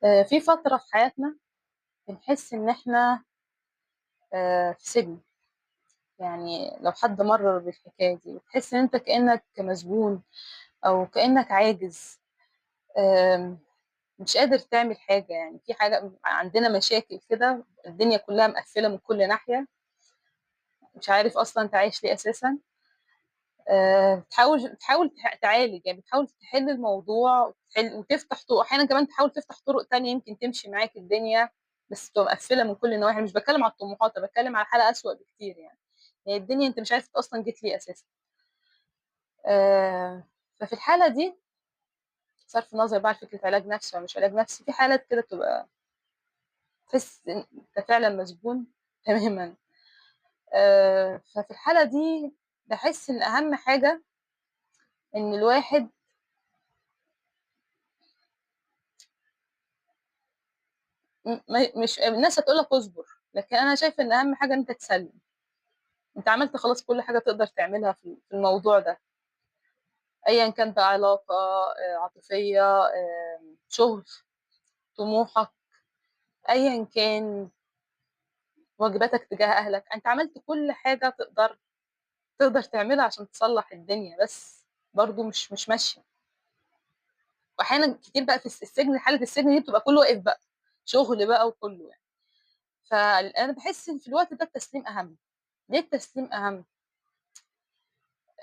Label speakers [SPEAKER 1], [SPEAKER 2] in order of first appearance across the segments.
[SPEAKER 1] في فترة في حياتنا بنحس إن إحنا في سجن، يعني لو حد مَر بالحكاية دي، بتحس إن أنت كإنّك مسجون أو كإنّك عاجز، آمم مش قادر تعمل حاجة يعني، في حاجة عندنا مشاكل كده، الدنيا كلّها مقفّلة من كل ناحية، مش عارف أصلًا أنت عايش ليه أساسًا. بتحاول تعالج، يعني بتحاول تحل الموضوع وتحل وتفتح طُرق، أحيانًا كمان تحاول تفتح طُرق تانية يمكن تمشي معاك الدنيا، بس بتبقى مقفّلة من كل النواحي. مش باتكلّم على الطموحات، أنا باتكلّم على حالة أسوأ بكتير يعني. هي الدنيا أنت مش عارف أنت أصلًا جيت ليه أساسًا. آآ ففي الحالة دي، بصرف النظر بقى عن فكرة علاج نفسي والّا مش علاج نفسي، في حالات كده بتبقى تحس إن أنت فعلًا مسجون تمامًا. ففي الحالة دي باحس إن أهم حاجة إن الواحد م ما مش الناس هتقول لك اصبر، لكن أنا شايفة إن أهم حاجة إن أنت تسلِّم. أنت عملت خلاص كل حاجة تقدر تعملها في الموضوع ده، أيًا كان بقى علاقة عاطفية، شغل، طموحك، أيًا كان واجباتك تجاه أهلك، أنت عملت كل حاجة تقدر تعملها عشان تصلّح الدنيا، بس برضه مش ماشية. وأحيانًا كتير بقى في السجن، حالة السجن دي بتبقى كله واقف بقى، شغل بقى وكله يعني. أنا باحس إن في الوقت ده التسليم أهم. ليه التسليم أهم؟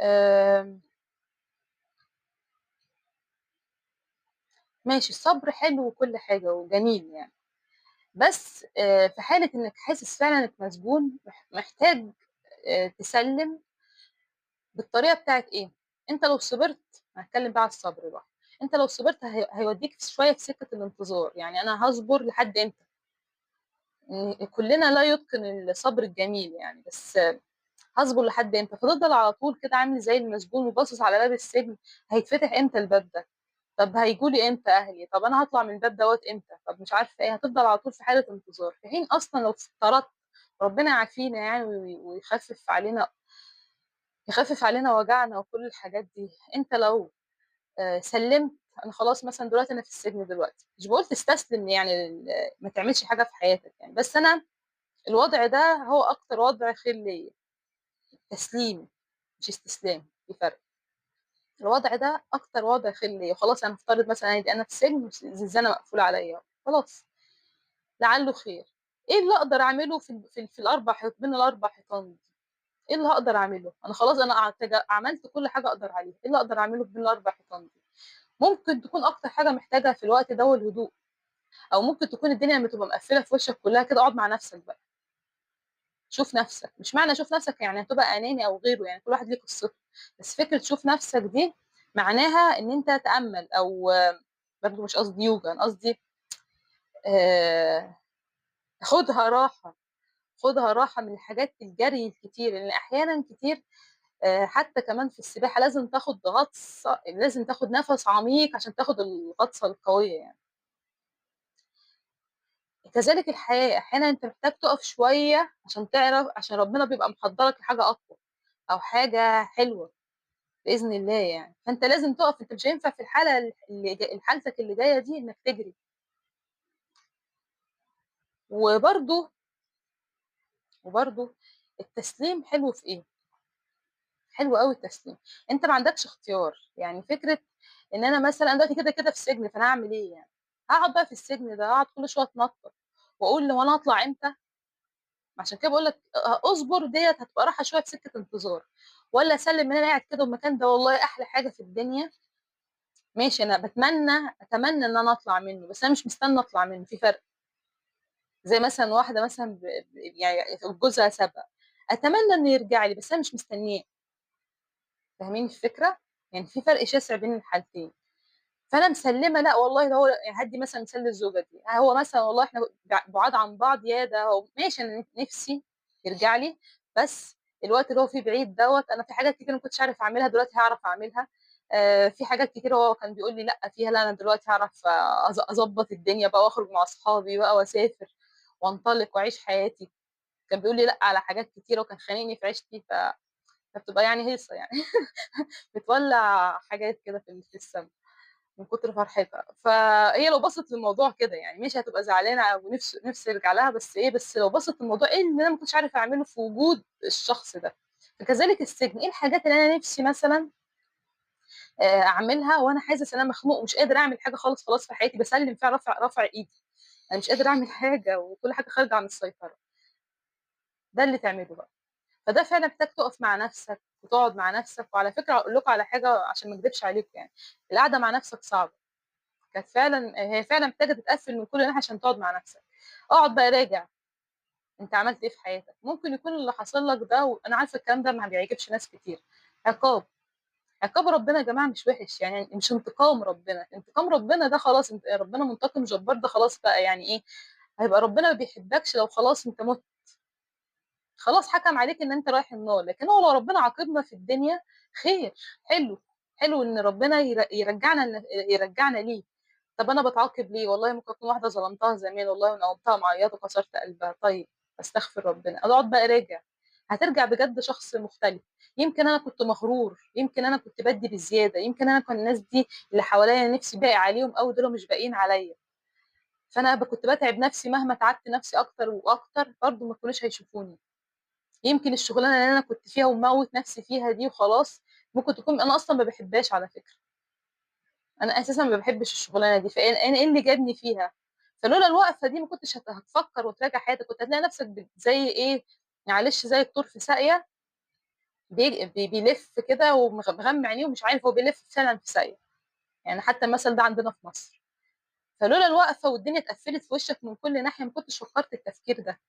[SPEAKER 1] آمم ماشي، الصبر حلو وكل حاجة وجميل يعني، بس في حالة إنك حاسس فعلًا إنك مسجون، محتاج تسلِّم بالطريقة بتاعة إيه، أنت لو صبرت، هاتكلم بقى على الصبر بقى، أنت لو صبرت هيوديك شوية في سكة الانتظار، يعني أنا هاصبر لحد إمتى؟ كلنا لا يتقن الصبر الجميل يعني، بس هاصبر لحد إمتى؟ فتفضل على طول كده عامل زي المسجون وباصص على باب السجن، هيتفتح إمتى الباب ده؟ طب هييجوا لي إمتى أهلي؟ طب أنا هاطلع من الباب دوّة إمتى؟ طب مش عارفة إيه، هتفضل على طول في حالة انتظار، في حين أصلًا لو افترضت، ربنا يعافينا يعني ويخفف علينا، يخفف علينا وجعنا وكل الحاجات دي، أنت لو سلِّمت، أنا خلاص مثلًا دلوقتي أنا في السجن دلوقتي، مش باقول تستسلم يعني ما تعملش حاجة في حياتك يعني، بس أنا الوضع ده هو أكتر وضع خير ليّا، تسليم مش استسلام، في فرق. الوضع ده أكتر وضع خير ليّا، خلاص أنا هافترض مثلًا أنا في سجن والزنزانة مقفولة عليّا، خلاص لعله خير. إيه اللي أقدر أعمله في ال في ال في ال4 حيط، بين ال4 حيطان دي؟ إيه اللي هاقدر أعمله؟ أنا خلاص أنا عملت كل حاجة أقدر عليها، إيه اللي أقدر أعمله بين ال4 حيطان دي؟ ممكن تكون أكتر حاجة محتاجها في الوقت ده هو الهدوء، أو ممكن تكون الدنيا لمّا تبقى مقفلة في وشك كلها كده اقعد مع نفسك بقى، شوف نفسك، مش معنى شوف نفسك يعني هتبقى أناني أو غيره، يعني كل واحد ليه قصته، بس فكرة شوف نفسك دي معناها إن أنت تأمل، أو برضه مش قصدي يوجا، أنا قصدي خُدها راحة، خُدها راحة من الحاجات الجري الكتير، لإن أحيانًا كتير حتى كمان في السباحة لازم تاخد غطسة، لازم تاخد نَفَس عميق عشان تاخد الغطسة القوية يعني. كذلك الحياة، أحيانًا أنت محتاج تُقف شوية عشان تعرف، عشان ربنا بيبقى محضّر لك لحاجة أقوى أو حاجة حلوة بإذن الله يعني، فأنت لازم تُقف، أنت مش هينفع في الحالة اللي حالتك اللي جاية دي إنك تجري. وبرضه التسليم حلو في إيه؟ حلو أوي التسليم، أنت ما عندكش اختيار، يعني فكرة إن أنا مثلًا أنا دلوقتي كده، كده في سجن، فأنا هاعمل إيه يعني؟ هاقعد بقى في السجن ده، هاقعد كل شوية أتنطط وأقول هو أنا هاطلع إمتى؟ عشان كده باقول لك اصبر، ديّة هتبقى راحة شوية في سكة انتظار، والّا أسلِّم إن أنا قاعد كده والمكان ده والله أحلى حاجة في الدنيا، ماشي أنا أتمنى إن أنا أطلع منه، بس أنا مش مستنى أطلع منه، في فرق. زي مثلًا واحدة مثلًا يعني جوزها سابها، أتمنى إنه يرجع لي، بس أنا مش مستنياه. فاهمين الفكرة؟ يعني في فرق شاسع بين الحالتين. فأنا مسلِّمة، لأ والله ده هو يعني، هادّي مثلًا مثال للزوجة دي، هو مثلًا والله إحنا بُعاد عن بعض، يا ده هو ماشي، أنا نِفْسي يرجع لي، بس الوقت اللي هو فيه بعيد دوّة أنا في حاجات كتير ما كنتش عارف أعملها دلوقتي هاعرف أعملها، في حاجات كتير هو كان بيقول لي لأ فيها، لأ أنا دلوقتي هاعرف أضبّط الدنيا بقى وأخرج مع أصحابي بقى وأسافر وأنطلق وأعيش حياتي، كان بيقول لي لأ على حاجات كتيرة وكان خانقني في عيشتي، فبتبقى يعني هيصة يعني بتولّع حاجات كده في السما. من كتر فرحتها. فهي لو بصت للموضوع كده يعني ماشي هتبقى زعلانة ونفسي يرجع لها، بس إيه، بس لو بصت للموضوع إيه اللي أنا ما كنتش عارف أعمله في وجود الشخص ده. فكذلك السجن، إيه الحاجات اللي أنا نفسي مثلًا أعملها وأنا حاسس إن أنا مخنوق ومش قادر أعمل حاجة خالص خلاص في حياتي، باسلِّم فيها رافع إيدي، أنا مش قادر أعمل حاجة وكل حاجة خارجة عن السيطرة. ده اللي تعمله بقى. فده فعلًا محتاج تُقف مع نفسك وتقعد مع نفسك. وعلى فكرة هاقول لكم على حاجة عشان ما أكدبش عليكم يعني، القعدة مع نفسك صعبة، كانت فعلًا هي فعلًا محتاجة تتقفل من كل ناحية عشان تقعد مع نفسك. اقعد بقى راجع، أنت عملت إيه في حياتك؟ ممكن يكون اللي حصل لك ده، وأنا عارفة الكلام ده ما بيعجبش ناس كتير، عقاب. عقاب ربنا يا جماعة مش وحش، يعني مش انتقام ربنا، انتقام ربنا ده خلاص، انت ربنا منتقم جبار ده خلاص بقى، يعني إيه، هيبقى ربنا ما بيحبكش لو خلاص أنت مت، خلاص حكم عليك إن أنت رايح النار. لكن هو لو ربنا عاقبنا في الدنيا خير، حلو، حلو إن ربنا يرجعنا ليه. طب أنا باتعاقب ليه؟ والله ممكن أكون واحدة ظلمتها زمان والله ونومتها معيطة وكسرت قلبها، طيب أستغفر ربنا، أقعد بقى أراجع، هترجع بجد شخص مختلف. يمكن أنا كنت مغرور، يمكن أنا كنت بدي بزيادة، يمكن أنا كان الناس دي اللي حواليا نفسي باقي عليهم أوي، دول مش باقيين عليا، فأنا كنت باتعب نفسي، مهما تعبت نفسي أكتر وأكتر برضه ما كانوش هيشوفوني. يمكن الشغلانة اللي أنا كنت فيها وموت نفسي فيها دي وخلاص، ممكن تكون أنا أصلًا ما باحبهاش على فكرة، أنا أساسًا ما باحبش الشغلانة دي، فأنا إيه اللي جابني فيها؟ فلولا الوقفة دي ما كنتش هتفكر وتراجع حياتك، كنت هتلاقي نفسك زي إيه، معلش زي الطور في ساقية بيلف كده ومغمى عينيه ومش عارف هو بيلف فعلًا في ساقية، يعني حتى المثل ده عندنا في مصر. فلولا الوقفة والدنيا اتقفلت في وشك من كل ناحية ما كنتش فكرت التفكير ده.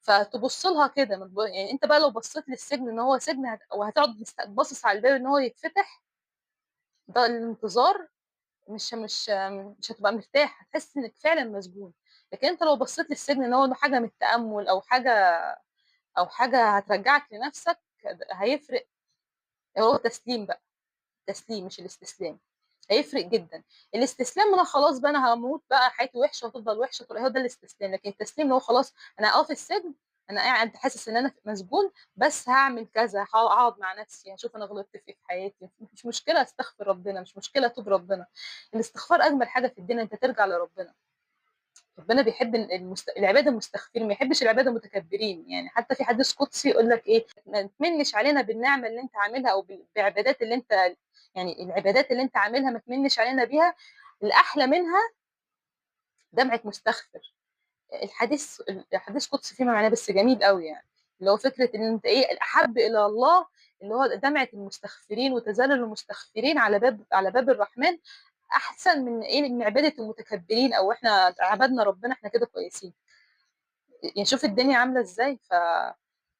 [SPEAKER 1] فتبُص لها كده، ما تب يعني أنت بقى لو بصيت للسجن إن هو سجن وهتقعد باصص على الباب إن هو يتفتح، ده الانتظار، مش مش مش هتبقى مرتاح، هتحس إنك فعلًا مسجون. لكن أنت لو بصيت للسجن إن هو حاجة من التأمل أو حاجة هترجعك لنفسك، هيفرق. هو التسليم بقى، التسليم مش الاستسلام، هيفرق جدًا. الاستسلام أنا خلاص بقى أنا هاموت بقى، حياتي وحشة وهتفضل وحشة، هو ده الاستسلام. لكن التسليم اللي هو خلاص أنا في السجن، أنا قاعد حاسس إن أنا مسجون، بس هاعمل كذا، هاقعد مع نفسي، هاشوف أنا غلطت في إيه في حياتي، مش مشكلة أستغفر ربنا، مش مشكلة أتوب ربنا. الاستغفار أجمل حاجة في الدنيا، أنت ترجع لربنا. ربنا بيحب العباد المستغفرين، ما يحبش العباد المتكبرين. يعني حتى في حديث قدسي يقول لك إيه، ما تمنش علينا بالنعمة اللي أنت عاملها أو بعبادات اللي أنت، يعني العبادات اللي أنت عاملها ما تمنش علينا بيها، الأحلى منها دمعة مستغفر. الحديث قدسي فيما معناه بس جميل قوي، يعني اللي هو فكرة إن أنت إيه، الأحب إلى الله اللي هو دمعة المستغفرين وتذلل المستغفرين على باب الرحمن، أحسن من إيه، من عبادة المتكبرين، أو إحنا عبدنا ربنا إحنا كده كويسين. يعني شوف الدنيا عاملة إزاي.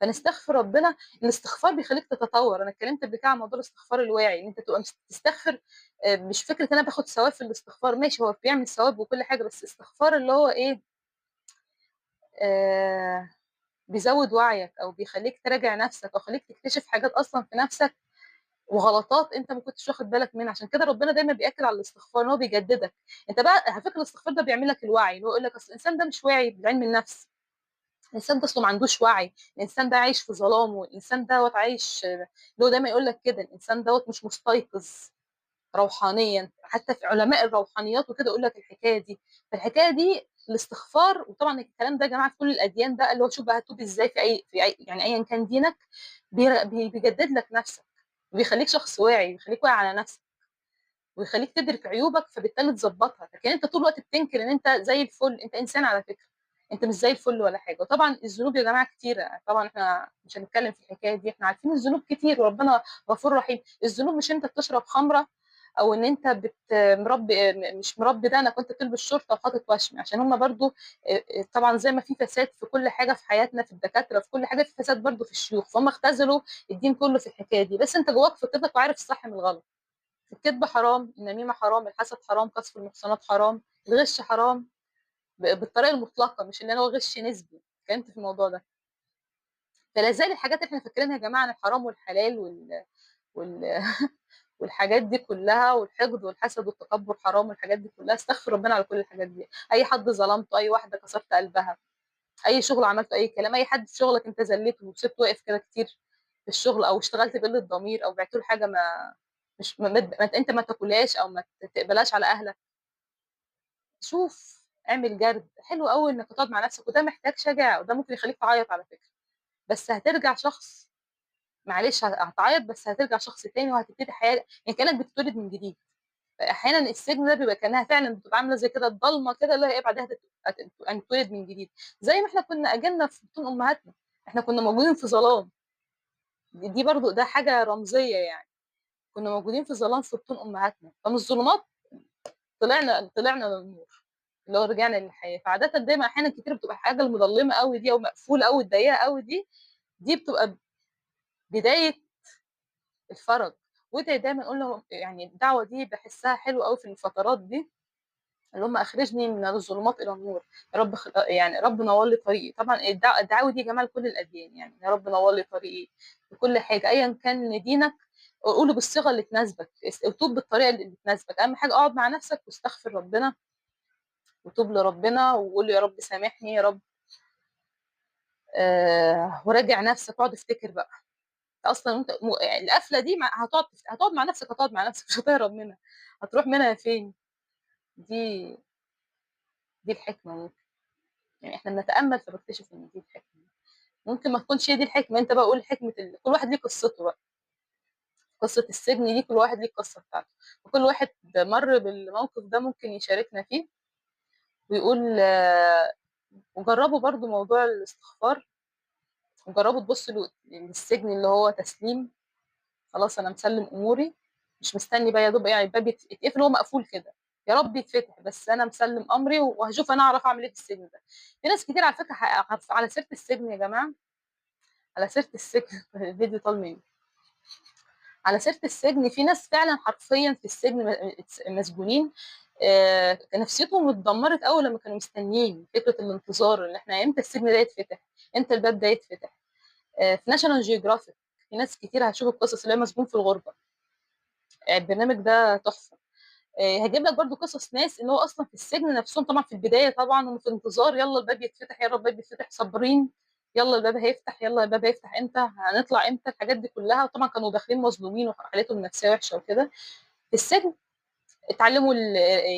[SPEAKER 1] فنستغفر ربنا. الاستغفار بيخليك تتطور. أنا اتكلمت قبل كده عن موضوع الاستغفار الواعي، إن أنت تبقى تستغفر، مش فكرة أنا باخد ثواب في الاستغفار، ماشي هو بيعمل ثواب وكل حاجة، بس استغفار اللي هو إيه، بيزود وعيك أو بيخليك تراجع نفسك أو يخليك تكتشف حاجات أصلًا في نفسك وغلطات أنت ما كنتش واخد بالك منها. عشان كده ربنا دايمًا بيأكد على الاستغفار إن هو بيجددك. أنت بقى على فكرة الاستغفار ده بيعمل لك الوعي، اللي هو يقول لك أصل الإنسان ده مش واعي بعلم النفس، الإنسان ده أصله ما عندوش وعي، الإنسان ده عايش في ظلامه، الإنسان دوّة عايش، اللي هو دايمًا يقول لك كده الإنسان دوّة مش مستيقظ روحانيًا، حتى في علماء الروحانيات وكده يقول لك الحكاية دي. فالحكاية دي الاستغفار، وطبعًا الكلام ده يا جماعة في كل الأديان بقى، اللي هو شوف بقى هتتوب إزاي في أي يعني أيًا كان دينك، بيجدد لك نفسك، وبيخليك شخص واعي، بيخليك واعي على نفسك، ويخليك تدرك عيوبك فبالتالي تظبطها. لكن أنت طول الوقت بتنكر إن أنت زي الفل، أنت إنسان على فكرة، أنت مش زي الفل ولا حاجة. وطبعًا الذنوب يا جماعة كتيرة، طبعًا إحنا مش هنتكلم في الحكاية دي، إحنا عارفين الذنوب كتير وربنا غفور رحيم. الذنوب مش أنت بتشرب خمرة أو إن أنت مربي، مش مربي دقنك وأنت بتلبس شورت أو حاطط وشم، عشان هم برضو، طبعًا زي ما في فساد في كل حاجة في حياتنا، في الدكاترة، في كل حاجة، في فساد برضو في الشيوخ، فهم اختزلوا الدين كله في الحكاية دي. بس أنت جواك فطرتك وعارف الصح من الغلط. الكذب حرام، النميمة حرام، الحسد حرام، قذف المحصنات حرام، الغش حرام بالطريقة المطلقة، مش إن أنا هو غش نسبي. اتكلمت في الموضوع ده. فلا زال الحاجات اللي احنا فاكرينها يا جماعة عن الحرام والحلال والحاجات دي كلها، والحقد والحسد والتكبر حرام والحاجات دي كلها، استغفر ربنا على كل الحاجات دي. اي حد ظلمته، اي واحدة كسرت قلبها، اي شغل عملته، اي كلام، اي حد في شغلك انت زلته وسبته واقف كده كتير في الشغل، او اشتغلت بقلة ضمير، او بعت له حاجة ما مش ما ما أنت ما تاكلهاش أو ما تقبلهاش على أهلك. شوف، اعمل جرد، حلو أوي إنك تقعد مع نفسك، وده محتاج شجاعة، وده ممكن يخليك تعيط على فكرة، بس هترجع شخص، معلش هتعيط بس هترجع شخص تاني، وهتبتدي حياة يعني كأنك بتتولد من جديد. أحيانًا السجن ده بيبقى كأنها فعلًا بتبقى عاملة زي كده الضلمة كده اللي هي إيه بعدها هنتولد من جديد، زي ما إحنا كنا أجلنا في بطون أمهاتنا، إحنا كنا موجودين في ظلام. دي برضه ده حاجة رمزية يعني، كنا موجودين في ظلام في بطون أمهاتنا، فمن الظلمات طلعنا للنور، اللي هو رجعنا للحياة. فعادةً دايمًا أحيانًا كتير بتبقى الحاجة المظلمة أوي دي أو مقفولة أوي الضيقة أوي دي، دي بتبقى بداية الفرج. وادعي دايمًا قُل له يعني الدعوة دي باحسها حلوة أوي في الفترات دي، اللي هم أخرجني من الظلمات إلى النور، يا رب يعني رب نور لي طريقي. طبعًا الدعاوي دي يا جماعة لكل الأديان، يعني يا رب نور لي طريقي لكل حاجة، أيًا كان دينك قوله بالصيغة اللي تناسبك، وتوب بالطريقة اللي تناسبك. أهم حاجة اقعد مع نفسك واستغفر ربنا وتوب لربنا وقول له يا رب سامحني يا رب، وراجع نفسك واقعد افتكر بقى. أصلاً أنت القفلة دي هتقعد مع نفسك، هتقعد مع نفسك مش هتهرب منها، هتروح منها فين؟ دي الحكمة ممكن، يعني إحنا بنتأمل فبكتشف إن دي الحكمة، ممكن ما تكونش هي دي الحكمة، أنت بقى قول حكمة كل واحد ليه قصته بقى، قصة السجن دي كل واحد ليه القصة بتاعته، وكل واحد مر بالموقف ده ممكن يشاركنا فيه ويقول. وجربوا برضو موضوع الاستغفار، وجربوا تبصوا للسجن اللي هو تسليم، خلاص أنا مسلم أموري، مش مستني بقى يا دوب يعني الباب يتقفل وهو مقفول كده، يا رب يتفتح، بس أنا مسلم أمري وهشوف أنا أعرف أعمل إيه في السجن ده. في ناس كتير على فكرة على سيرة السجن يا جماعة، على سيرة السجن الفيديو طال مني، على سيرة السجن في ناس فعلاً حرفياً في السجن مسجونين، نفسيتهم اتدمرت أول لما كانوا مستنيين فكرة الانتظار، إن إحنا إمتى السجن ده يتفتح، إمتى الباب ده يتفتح. في ناشونال جيوغرافيك في ناس كتير هتشوف القصص اللي هي مسجون في الغربة، البرنامج ده تحفة. هجيب لك برضو قصص ناس إن هو أصلاً في السجن نفسهم، طبعاً في البداية طبعاً هم في انتظار يلا الباب يتفتح، يلا الباب يتفتح، صابرين يلا الباب هيفتح، يلا الباب هيفتح إمتى، هنطلع إمتى، الحاجات دي كلها. وطبعاً كانوا داخلين مظلومين وحالتهم النفسية وحشة وكده. في السجن اتعلموا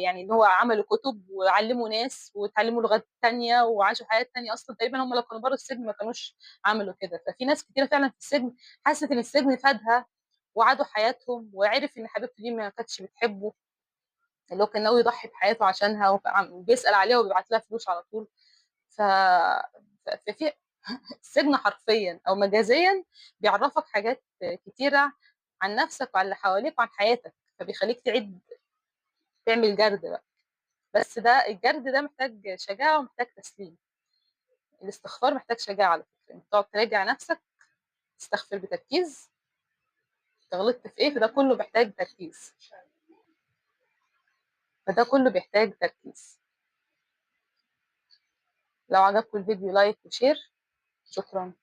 [SPEAKER 1] يعني اللي هو عملوا كتب وعلموا ناس واتعلموا لغات تانية وعاشوا حياة تانية. أصلاً تقريباً هم لو كانوا بره السجن ما كانوش عملوا كده. ففي ناس كتيرة فعلاً في السجن حست إن السجن فادها وعادوا حياتهم، وعرف إن حبيبته دي ما كانتش بتحبه، اللي هو كان ناوي يضحي بحياته عشانها، وبيسأل عليها وبيبعت لها فلوس على طول. ففي السجن حرفياً أو مجازياً بيعرفك حاجات كتيرة عن نفسك وعن اللي حواليك وعن حياتك، فبيخليك تعمل جرد بقى. بس ده الجرد ده محتاج شجاعة ومحتاج تسليم. الاستغفار محتاج شجاعة على فكرة، انت تقعد تراجع نفسك، تستغفر بتركيز، انت غلطت في ايه، فده كله محتاج تركيز، فده كله بيحتاج تركيز. لو عجبكم الفيديو like و share. شكرا.